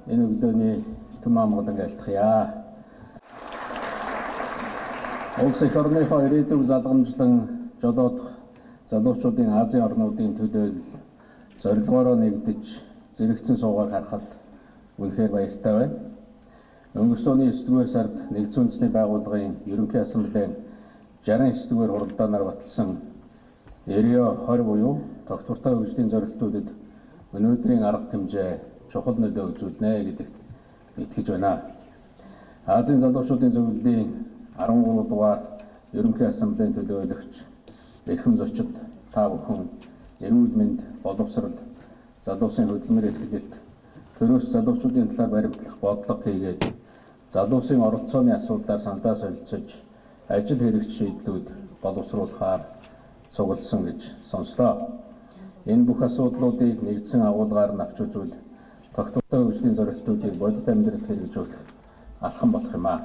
Энэ өглөөний төм амгалан айлтгая. Улс эх орныхоо ирээдүйг залгамжлан жолоодох залуучуудын Азийн орнуудын төлөөлөл зорилгоороо нэгдэж зэрэгцэн суугааг харахад үнэхээр баяртай байна. Өнгөрсөн оны 9-р сард Нэгдсэн Үндэсний Байгууллагын Ерөнхий Ассамблеийн 69-р хуралдаанаар баталсан Рио 20 буюу тогтвортой хөгжлийн зорилтуудад өнөөдрийн арга хэмжээ чухал нөлөө үзүүлнэ гэдэгт итгэж байна. Азийн залуучуудын зөвлөлийн 13 дугаар Ерөнхий Ассамблеийн төлөөлөгч эрхэм зочид та бүхэн эрүүл мэнд, боловсрол, залуусын хөдөлмөр эрхлэлт, төрөөс залуучуудын талаар баримтлах бодлого хийгээд залуусын оролцооны асуудлаар саналаа солилцож ажил хэрэгч шийдлүүд боловсруулахаар цугласан гэж сонслоо. Энэ бүх асуудлуудыг нэгдсэн агуулгаар нь авч үзвэл тогтвортой хөгжлийн зорилтуудыг бодит амьдралд хэрэгжүүлэх алхам болох юм аа.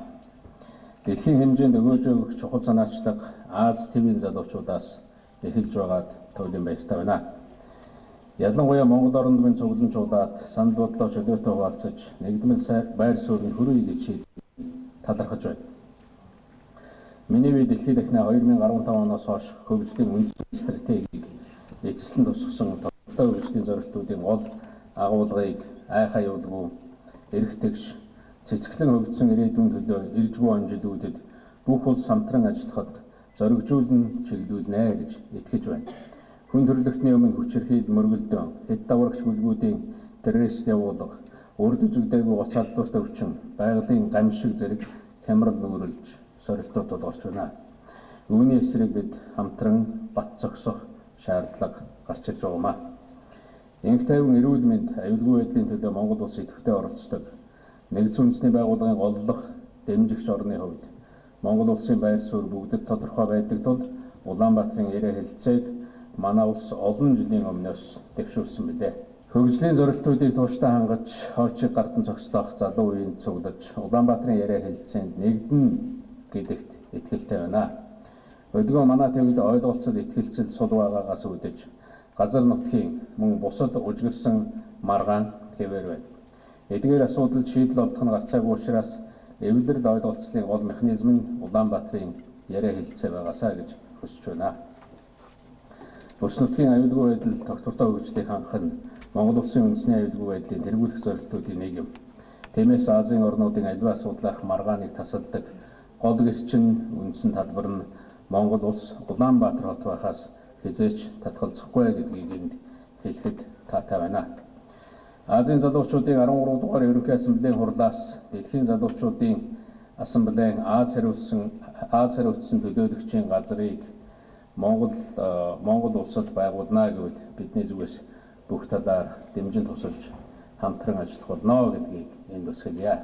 Дэлхийн хэмжээнд өгөөж өгөх чухал санаачлага Ази тивийн залуучуудаас эхэлж байгаад туйлын баяртай байна. Ялангуяа Монгол оронд минь цуглан чуулаад санал бодлоо чөлөөтэй хуваалцаж нэгдмэл байр суурь нь хөрөй гэж талархаж байна. Миний бие дэлхийд дахина 2015 оноос хойш хөгжлийн үндсэн стратегийг эцэслэн тусгасан тогтвортой хөгжлийн зорилтуудын гол агуулгыг айх аюулгүй эрх тэгш цэцгэлэн хөгжсөн ирээдүйн төлөө ирж буй он жилүүдэд бүх улс хамтран ажиллахад зоригжуулан чиглүүлнэ гэж итгэж байна. Хүн төрөлхтний өмнө хүчирхийл мөргөлдөн, хэд даврагч бүлгүүдийн террорист явуулга, урд үзэгдээгүй гоц салбарт өвчин, байгалийн гамшиг зэрэг хямрал нүүрлж сорилтууд тулгарч байна. Үүний эсрэг бид хамтран бат зогсох шаардлага гарч ирж байгаа юм аа. Инх тайван эрүүл мэнд, аюулгүй байдлын төлөө Монгол улс идэвхтэй оролцдог. Нэгдсэн Үндэсний Байгууллагын голлох дэмжигч орны хувьд Монгол улсын байр суурь бүгдэд тодорхой байдаг тул Улаанбаатарын яриа хэлэлцээг манай улс олон жилийн өмнөөс дэвшүүлсэн билээ. Хөгжлийн зорилтуудыг тууштай хангаж, хойчийг гардан зогслоох залуу үеийн цуглаж Улаанбаатарын яриа хэлэлцээнд нэгдэн гэдэгт итгэлтэй байна. Өдгөө манай төвд ойлголцол, итгэлцэл сул байгаагаас үүдэж газар нутгийн мөн бусад ужигирсан маргаан хэвээр байна. Эдгээр асуудал шийдэл олдох нь гарцаагүй учраас эвлэрэл ойлголцлын гол механизм нь Улаанбаатарын яриа хэлэлцээ байгаасаа гэж хүсэж байна. Бүс нутгийн аюулгүй байдал тогтвортой хөгжлийг хангах нь Монгол улсын үндэсний аюулгүй байдлын тэргүүлэх зорилтуудын нэг юм. Тиймээс Азийн орнуудын аливаа асуудлаарх маргааныг тасалдаг гол гэрчин үндсэн талбар нь Монгол улс Улаанбаатар хот байхаас хэзээ ч татгалзахгүй гэдгийг энд хэлэхэд таатай байна. Азийн залуучуудын 13 дугаар Ерөнхий Ассамблеийн хурлаас Дэлхийн залуучуудын Ассамблеийн Аз хариуцсан төлөөлөгчийн газрыг Монгол улсад байгуулна гэвэл бидний зүгээс бүх талаар дэмжин тусалж хамтран ажиллах болно гэдгийг энд бас хэлье.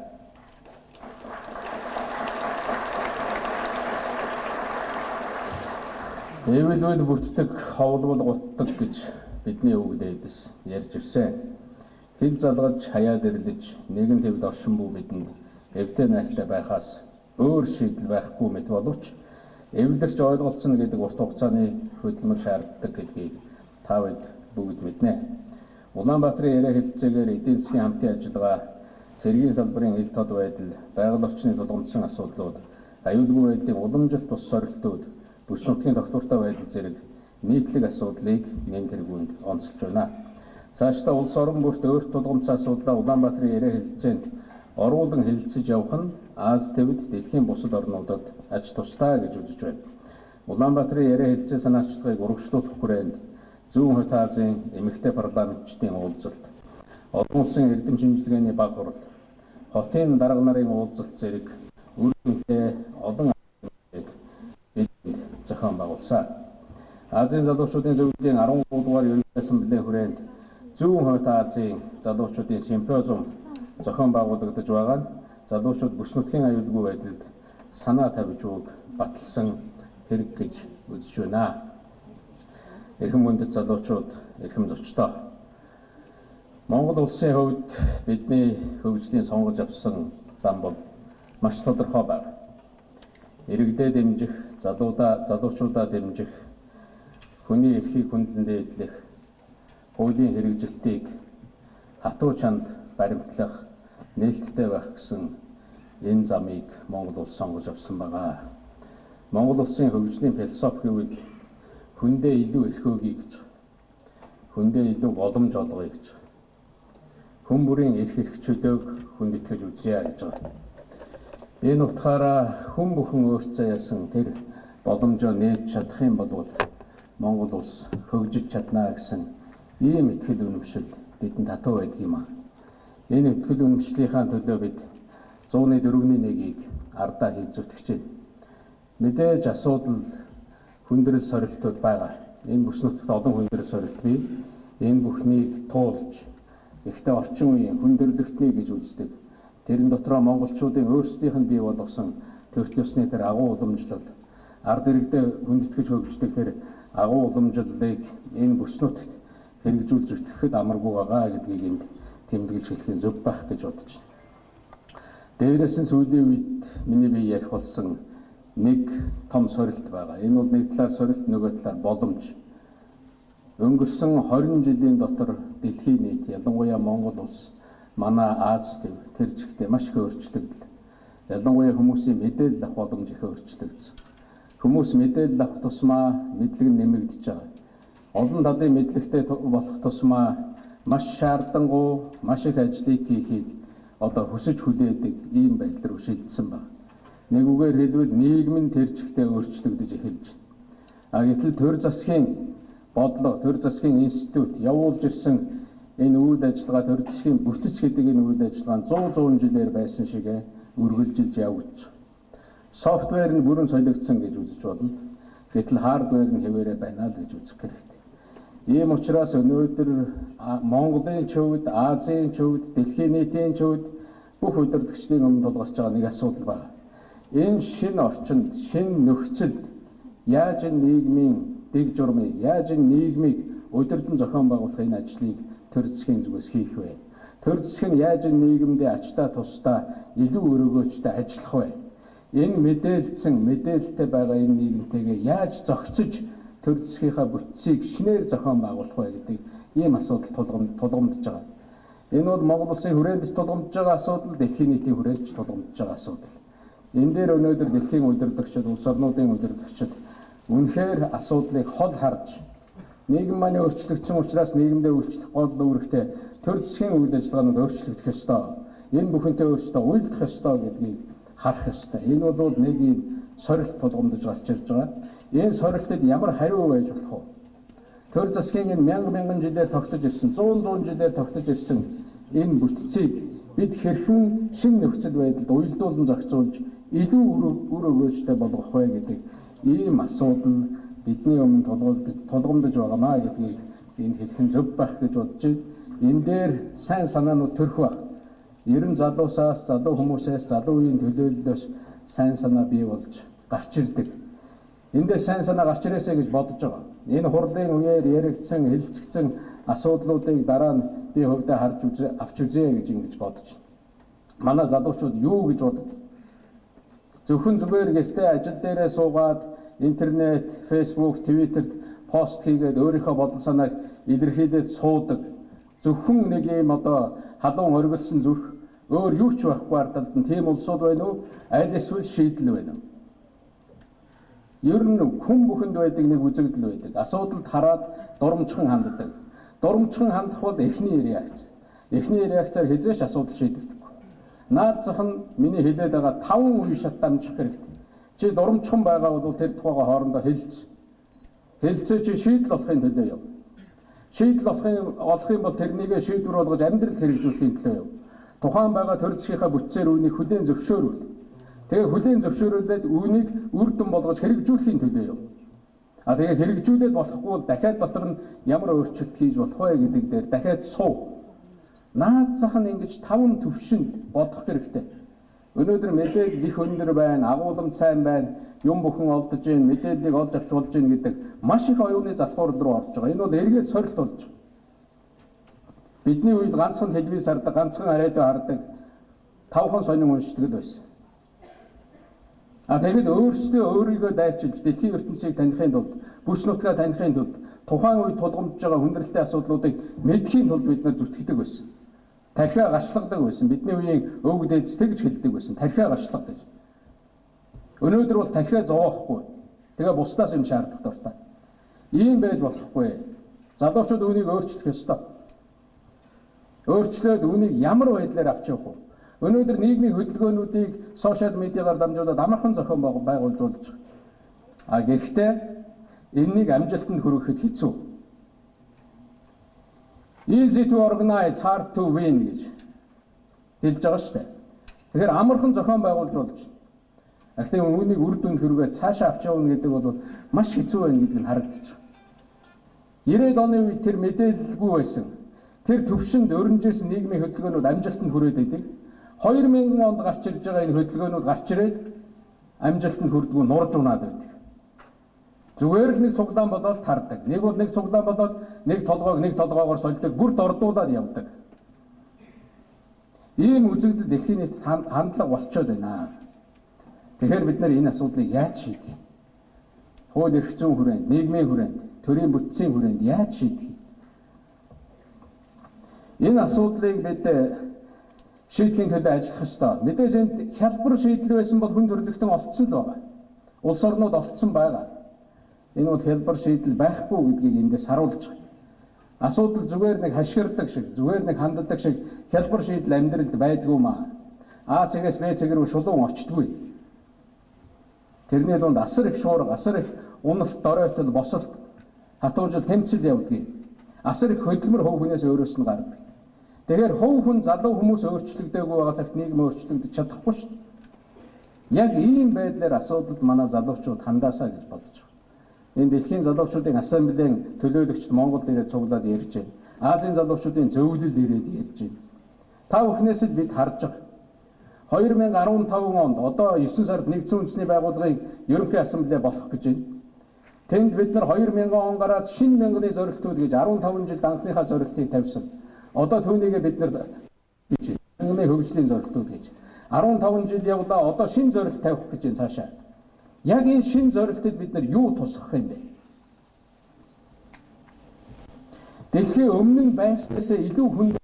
Эвлвэл бүтдэг, ховлвол гутдаг гэж бидний үг дээдэс ярьж ирсэн. Хил залгаж, хаяад ирлэж, нэгэн твд оршин бүү бидэнд эвтэй найртай байхаас өөр шийдэл байхгүй мэт боловч эвлэрч ойлголцсон гэдэг урт хугацааны хөдөлмөр шаарддаг гэдгийг та бид бүгд мэднэ. Улаанбаатарын яриа хэлэлцээгээр эдийн засгийн хамтын ажиллагаа, цэргийн салбарын ил тод байдал, байгаль орчны тулгамдсан асуудлууд, аюулгүй байдлын уламжлалт бус сорилтууд, бүс нутгийн тогтвортой байдал зэрэг нийтлэг асуудлыг нэн тэргуунд онцолж байна. Цаашдаа улс орон бүрт өөрт тулгамдсан асуудлаа Улаанбаатарын яриа хэлэлцээнд оруулан хэлэлцэж явах нь Ази твд дэлхийн бусад орнуудад ач тустай гэж үзэж байна. Улаанбаатарын яриа хэлэлцээ санаачлагыг урагшлуулах хүрээнд Зүүн Хойд Азийн эмэгтэй парламентчдын уулзалт, олон улсын эрдэм шинжилгээний баг хурал, хотын дарга нарын уулзалт зэрэг үр дүнтэй олон бидэнд зохион байгуулсан. Азийн залуучуудын зөвлөлийн 13 дугаар Ерөнхий Ассамблеийн хүрээнд Зүүн Хойд Азийн залуучуудын симпозиум зохион байгуулагдаж байгаа нь залуучууд бүс нутгийн аюулгүй байдалд санаа тавьж өгөх баталсан хэрэг гэж үзэж байна. Эрхэм хүндэт залуучууд, эрхэм зочдоо. Монгол улсын хувьд бидний хөгжлийн сонгож авсан зам бол маш тодорхой байна. Иргэдээ дэмжих, залуучуудаа дэмжих, хүний эрхийг хүндлэн дээдлэх, хуулийн хэрэгжилтийг хатуу чанд баримтлах, нээлттэй байх гэсэн энэ замыг Монгол улс сонгож авсан байгаа. Монгол улсын хөгжлийн философи гэвэл хүндээ илүү эрх өгье гэж, хүндээ илүү боломж олгоё гэж, хүн бүрийн эрх чөлөөг хүндэтгэж үзье гэж байгаа. Энэ утгаараа хүн бүхэн өөрсдөө яасан тэр боломжоо нээж чадах юм бол Монгол улс хөгжиж чадна гэсэн ийм итгэл үнэмшил бидэнд татуу байдаг юм аа. Энэ итгэл үнэмшлийнхаа төлөө бид 104.1-ийг ардаа хийж зүтгэж байна. Мэдээж асуудал хүндрэл сорилтууд байгаа. Энэ бүс нутагт олон хүндрэл сорилт бий. Энэ бүхнийг туулж ихтэй орчин үеийн хүндрэлтний гэж үздэг. Тэрэн дотроо монголчуудын өөрсдийнх нь бий болгосон төрт ёсны тэр агуу уламжлал, ард иргэдээ хүндэтгэж хөгждөг тэр агуу уламжлалыг энэ бүс нутагт хэрэгжүүл зүтгэхэд амаргүй байгаа гэдгийг энд тэмдэглэж хэлэх нь зөв байх гэж бодож байна. Дээрээс нь сүүлийн үед миний бие ярих болсон нэг том сорилт байгаа. Энэ бол нэг талаар сорилт, нөгөө талаар боломж. Өнгөрсөн 20 жилийн дотор дэлхийн нийт, ялангуяа Монгол улс, манай Аз төв тэр чигтээ маш их өөрчлөгдөл. Ялангуяа хүмүүсийн мэдээлэл авах боломж их өөрчлөгдсөн. Хүмүүс мэдээлэл авах тусмаа мэдлэг нь нэмэгдэж байгаа. Олон талын мэдлэгтэй болох тусмаа маш шаардангуй, маш их ажлыг хийхийг одоо хүсэж хүлээдэг ийм байдал руу шилжсэн байна. Нэг үгээр хэлбэл нийгэм нь тэр чигтээ өөрчлөгдөж эхэлж байна. А гэтэл төр засгийн бодлого, төр засгийн институт явуулж ирсэн энэ үйл ажиллагаа, төр засгийн бүтэц гэдэг энэ үйл ажиллагаа нь 100 жилээр байсан шигэ үргэлжилж явагдаж. Софтвер нь бүрэн солигдсон гэж үзэж болно. Гэтэл хардвер нь хэвээрээ байна л гэж үзэх хэрэгтэй. Ийм учраас өнөөдөр Монголын чөвд, Азийн чөвд, дэлхийн нийтийн чөвд бүх удирдагчдын өмнө тулгарч байгаа нэг асуудал байна. Энэ шинэ орчинд, шинэ нөхцөлд яаж энэ нийгмийн дэг журмыг, яаж энэ нийгмийг удирдан зохион байгуулах энэ ажлыг төр засгийн зүгээс хийх вэ? Төр засаг нь яаж энэ нийгэмдээ ачдаа тусдаа илүү өрөөгөөчтэй ажиллах вэ? Энэ мэдээлсэн, мэдээлэлтэй байгаа энэ нийгэмтэйгээ яаж зохицож төр засгийнхаа бүтцийг шинээр зохион байгуулах вэ гэдэг ийм асуудал тулгамдж байгаа. Энэ бол Монгол улсын хүрээнд тулгамдж байгаа асуудал, дэлхийн нийтийн хүрээнд тулгамдж байгаа асуудал. Энэ дээр өнөөдөр дэлхийн удирдагчид, улс орнуудын удирдагчид үнэхээр асуудлыг хол харж нийгэм маань өөрчлөгдсөн учраас нийгэмдээ үйлчлэх гол үүрэгтэй төр засгийн үйл ажиллагаанууд өөрчлөгдөх ёстой. Энэ бүхэнтэй өөрсдөө уйлдах ёстой гэдгийг харах ёстой. Энэ бол нэг ийм сорилт тулгамдж гарч ирж байгаа. Энэ сорилтод ямар хариу байж болох вэ? Төр засгийн энэ мянга мянган жилээр тогтож ирсэн, 100 жилээр тогтож ирсэн энэ бүтцийг бид хэрхэн шинэ нөхцөл байдалд уялдуулан зохицуулж илүү үр өгөөжтэй болгох вэ гэдэг ийм асуудал бидний өмнө тулгамдж байгаамаа гэдгийг энд хэлэх нь зөв байх гэж бодож байна. Энэ дээр сайн санаанууд төрөх байх. Ер нь залуусаас, залуу хүмүүсээс, залуу үеийн төлөөллөөс сайн санаа бий болж гарч ирдэг. Эндээс сайн санаа гарч ирээсэй гэж бодож байгаа. Энэ хурлын үеэр яригдсан, хэлцэгдсэн асуудлуудыг дараа нь би хувьдаа харж авч үзье гэж ингэж бодож байна. Манай залуучууд юу гэж боддог? Зөвхөн зүгээр гэртээ ажил дээрээ суугаад интернет, Facebook, Twitter-д пост хийгээд өөрийнхөө бодол санааг илэрхийлээд суудаг. Зөвхөн нэг ийм одоо халуун оргилсан зүрх өөр юу ч байхгүй ардалд нь тийм улсууд байна уу? Аль эсвэл шийдэл байна уу? Ер нь хүн бүхэнд байдаг нэг үзэгдэл байдаг. Асуудалд хараад дурамчхан ханддаг. Дурамчхан хандах бол эхний реакц. Эхний реакцаар хэзээ ч асуудал шийдэгдэхгүй. Наад зах нь миний хэлээд байгаа 5 үе шат дамжих хэрэгтэй. Чи дурамчхан байгаа бол тэр тухайга хоорондоо хэлц. Хэлцээ чи шийдэл болохын төлөө яв. Шийдэл олох юм бол тэрнийгээ шийдвэр болгож амьдрал хэрэгжүүлэхийн төлөө яв. Тухайн байгаа төр засгийнхаа бүтцээр үүнийг хүлээн зөвшөөрүүл. Тэгээ хүлээн зөвшөөрүүлээд үүнийг үр дүн болгож хэрэгжүүлэхийн төлөө яв. А тэгээ хэрэгжүүлээд болохгүй бол дахиад дотор нь ямар өөрчлөлт хийж болох вэ гэдэг дээр дахиад суу. Наад зах нь ингэж 5 төвшөнд бодох хэрэгтэй. Өнөөдөр мэдээлэл их өндөр байна, агуулмж сайн байна, юм бүхэн олдож гин, мэдээллийг олж авч болж гин гэдэг маш их оюуны залхуурал руу орж байгаа. Энэ бол эргээд сорилт болж байгаа. Бидний үед ганцхан телевиз хардаг, ганцхан радио хардаг, тавхан сонин уншдаг л байсан. А тэгэхэд өөрсдөө өөрийгөө дайчилж дэлхийн ертөнцийг таних тулд, бүс нутгаа таних тулд, тухайн үед тулгамдж байгаа хүндрэлтэй асуудлуудыг мэдэхийн тулд бид нар зүтгэдэг байсан. Тархиа гашлагдаг байсан. Бидний үеийн өвөг дээдс тэгж хэлдэг байсан. Тархиа гашлах гэж. Өнөөдөр бол тархиа зовоохгүй. Тэгээ бусдаас юм шаардах дуртай. Ийм байж болохгүй. Залуучууд үүнийг өөрчлөх ёстой. Өөрчлөөд үүнийг ямар байдлаар авч явах вэ? Өнөөдөр нийгмийн хөдөлгөөнүүдийг сошиал медиагаар дамжуулаад амархан зохион байгуулж болж байгаа. А гэхдээ энэнийг амжилтанд хүрэхэд хэцүү. Easy to organize, hard to win гэж хэлж байгаа шүү дээ. Тэгэхээр амархан зохион байгуулж болж байна. Гэхдээ үүнийг үр дүнд хүргээ цаашаа авч явна гэдэг бол маш хэцүү байна гэдэг нь харагдаж байна. 90-ад оны үед тэр мэдээлэлгүй байсан. Тэр төвшөнд өрнөжсэн нийгмийн хөдөлгөөнүүд амжилтанд хүрээд байдаг. 2000 онд гарч ирж байгаа энэ хөдөлгөөнүүд гарч ирээд амжилтанд хүрдгүү нурж унаад байдаг. Зүгээр л нэг цуглаан болоод тардаг. Нэг бол нэг цуглаан болоод нэг толгойг нэг толгоогоор сольдог, бүр дордуулаад явдаг. Ийм үзэгдэл дэлхийн нийт хандлага болчоод байна. Тэгэхээр бид нар энэ асуудлыг яаж шийдэх вэ? Хууль эрх зүйн хүрээнд, нийгмийн хүрээнд, төрийн бүтцийн хүрээнд яаж шийдэх вэ? Энэ асуудлыг бид шийдэхийн төлөө ажиллах ёстой. Мэдээж энд хялбар шийдэл байсан бол хүн төрөлхтөн олцсон л байгаа. Улс орнууд олцсон байгаа. Энэ бол хялбар шийдэл байхгүй гэдгийг эндээс харуулж байгаа. Асуудал зүгээр нэг хашгирдаг шиг, зүгээр нэг ханддаг шиг хялбар шийдэл амьдралд байдгүй маа. А цэгээс Б цэг рүү шулуун очдгүй. Тэрний дунд асар их шуурга, асар их уналт, доройтол, босолт, хатуужил, тэмцэл явдгийг. Асар их хөдөлмөр хувь хүнээс өөрөөс нь гардаг. Тэгэхээр хувь хүн залуу хүмүүс өөрчлөгдөөгүй байгаа цагт нийгэм өөрчлөгдөж чадахгүй шүү дээ. Яг ийм байдлаар асуудалд манай залуучууд хандаасаа гэж бодож байна. Энэ дэлхийн залуучуудын ассамблеийн төлөөлөгчд Монголд ирээд цуглаад ярьж байна. Азийн залуучуудын зөвлөл ирээд ярьж байна. Та бүхнээс л бид харж байгаа. 2015 онд одоо 9 сард нэгдсэн үндэсний байгууллагын ерөнхий ассамблей болох гэж байна. Тэнд бид нар 2000 он гараад шинэ мянганы зорилтууд гэж 15 жилд анхныхаа зорилтыг тавьсан. Одоо түүнийгээ бид нар мянганы хөгжлийн зорилтууд гэж 15 жил явлаа. Одоо шинэ зорилт тавих гэж байна цаашаа. Яг энэ шинэ зорилтод бид нар юу тусгах юм бэ? Дэлхийн өмнө нь байснаас илүү хүнд,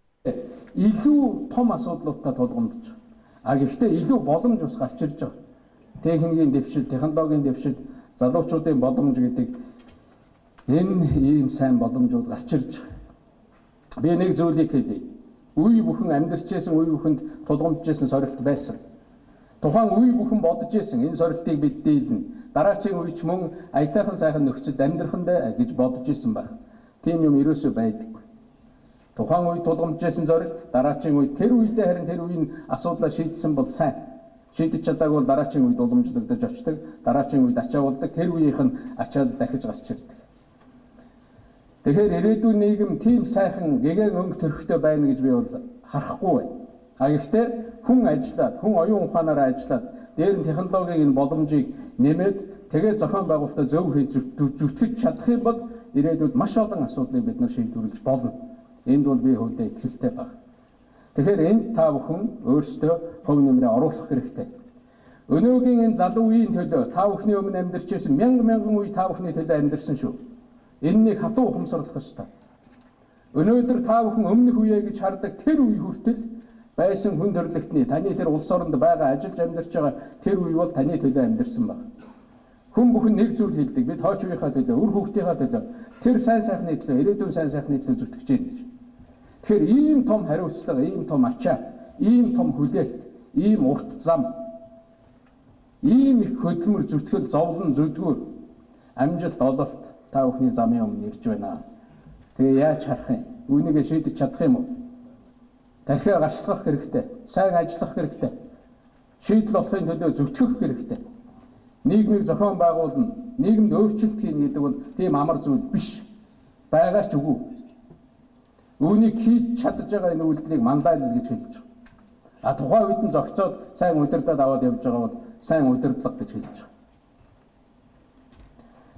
илүү том асуудлуудтай тулгамдж байгаа. А гэхдээ илүү боломж бас гарч ирж байгаа. Техникийн дэвшил, технологийн дэвшил, залуучуудын боломж гэдэг энэ ийм сайн боломжууд гарч ирж байгаа. Би нэг зүйлийг хэлье. Үе бүхэн амьдарч байсан үе бүхэнд тулгамдж байсан сорилт байсан. Тухайн үе бүхэн бодож исэн энэ сорилтыг бид дийлнэ. Дараачийн үеч мөн аятайхан сайхан нөхцөлд амьдрахандаа гэж бодож исэн байх. Тийм юм ерөөсөө байдаггүй. Тухайн үед тулгамдж исэн зорилт дараачийн үед тэр үедээ харин тэр үеийн асуудлаа шийдсэн бол сайн. Шийдэж чадаагүй бол дараачийн үед уламжлагдаж очдог. Дараачийн үед ачаа болдог. Тэр үеийнх нь ачаал дахиж гарч ирдэг. Тэгэхээр ирээдүйн нийгэм тийм сайхан гэгээн өнгө төрхтэй байна гэж би бол харахгүй байна. А гэхдээ хүн ажиллаад, хүн оюун ухаанаараа ажиллаад, дээр нь технологийн энэ боломжийг нэмээд тэгээ зохион байгуулалтаа зөв хийж зүтгэж чадах юм бол ирээдүйд маш олон асуудлыг бид нар шийдвэрлэж болно. Энд бол би хувьдаа итгэлтэй байна. Тэгэхээр энд та бүхэн өөрсдөө хувь нэмрээ оруулах хэрэгтэй. Өнөөгийн энэ залуу үеийн төлөө та бүхний өмнө амьдарч байсан мянга мянган үе та бүхний төлөө амьдарсан шүү. Энэнийг хатуу ухамсарлах ёстой. Өнөөдөр та бүхэн өмнөх үеэ гэж хардаг тэр үе хүртэл байсан хүн төрөлхтний таны тэр улс оронд байгаа ажиллаж амьдарч байгаа тэр үе бол таны төлөө амьдарсан баг. Хүн бүхэн нэг зүйл хэлдэг. Бид хойч үеийнхаа төлөө, үр хүүхдийнхаа төлөө, тэр сайн сайхны төлөө, ирээдүйн сайн сайхны төлөө зүтгэж байна гэж. Тэгэхээр ийм том хариуцлага, ийм том ачаа, ийм том хүлээлт, ийм урт зам, ийм их хөдөлмөр, зүтгэл, зовлон, зүдгүүр, амжилт, ололт та бүхний замын өмнө ирж байна. Тэгээ яаж харах юм? Үүнийг шийдэж чадах юм уу? Тархиа гашлах хэрэгтэй, сайн ажиллах хэрэгтэй. Шийдэл олохын төлөө зүтгэх хэрэгтэй. Нийгмийг зохион байгуулна, нийгэмд өөрчлөлт хийнэ гэдэг бол тийм амар зүйл биш. Байгаа ч үгүй. Үүнийг хийж чадж байгаа энэ үйлдэлийг манлайлал гэж хэлж байгаа. А тухайн үед нь зохицоод сайн удирдаад аваад явж байгаа бол сайн удирдлага гэж хэлж байгаа.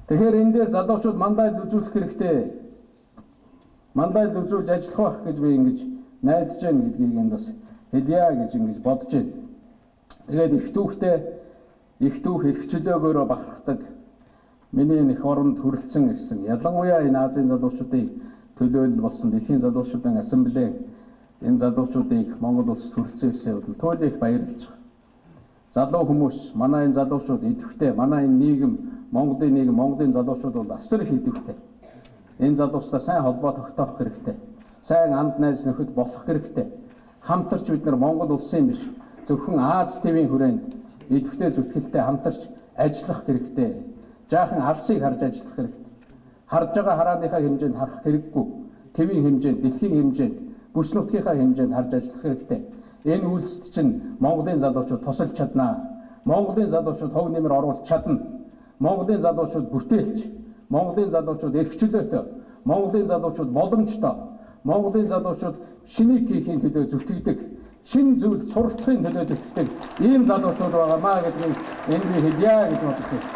Тэгэхээр энэ дээр залуучууд манлайлал үзүүлэх хэрэгтэй. Манлайлал үзүүлж ажиллах байх гэж би ингэж найдаж байна гэдгийг энд бас хэлье гэж ингэж бодож байна. Тэгээд их түүхтэй их түүх эрх чөлөөгөөрөө бахархдаг миний нэх оронд хүрэлцэн ирсэн. Ялангуяа энэ Азийн залуучуудын төлөөлөл болсон дэлхийн залуучуудын ассамблеийн Энэ залуучуудыг Монгол улсад хүрэлцэн ирсэн явдал туйлын их баярлж байгаа. Залуу хүмүүс, манай энэ залуучууд идэвхтэй, манай энэ нийгэм, Монголын нийгэм, Монголын залуучууд бол асар их идэвхтэй. Энэ залуустай сайн холбоо тогтоох хэрэгтэй. Сайн анд найз нөхөд болох хэрэгтэй. Хамтарч бид нар Монгол улсын биш, зөвхөн Ази тивийн хүрээнд идэвхтэй зүтгэлтэй хамтарч ажиллах хэрэгтэй. Жаахан алсыг харж ажиллах хэрэгтэй. Харж байгаа харааныхаа хэмжээнд харах хэрэггүй. Тивийн хэмжээнд, дэлхийн хэмжээнд, бүс нутгийнхаа хэмжээнд харж ажиллах хэрэгтэй. Энэ үйлсэд чинь Монголын залуучууд тусалж чаднаа. Монголын залуучууд хувь нэмэр оруулж чадна. Монголын залуучууд бүтээлч, Монголын залуучууд эрх чөлөөтэй, Монголын залуучууд боломжтой, Монголын залуучууд шинийг хийхийн төлөө зүтгэдэг, шинэ зүйл суралцахын төлөө зүтгэдэг ийм залуучууд байгаамаа гэдгийг энэ би хэлье гэж бодож байна.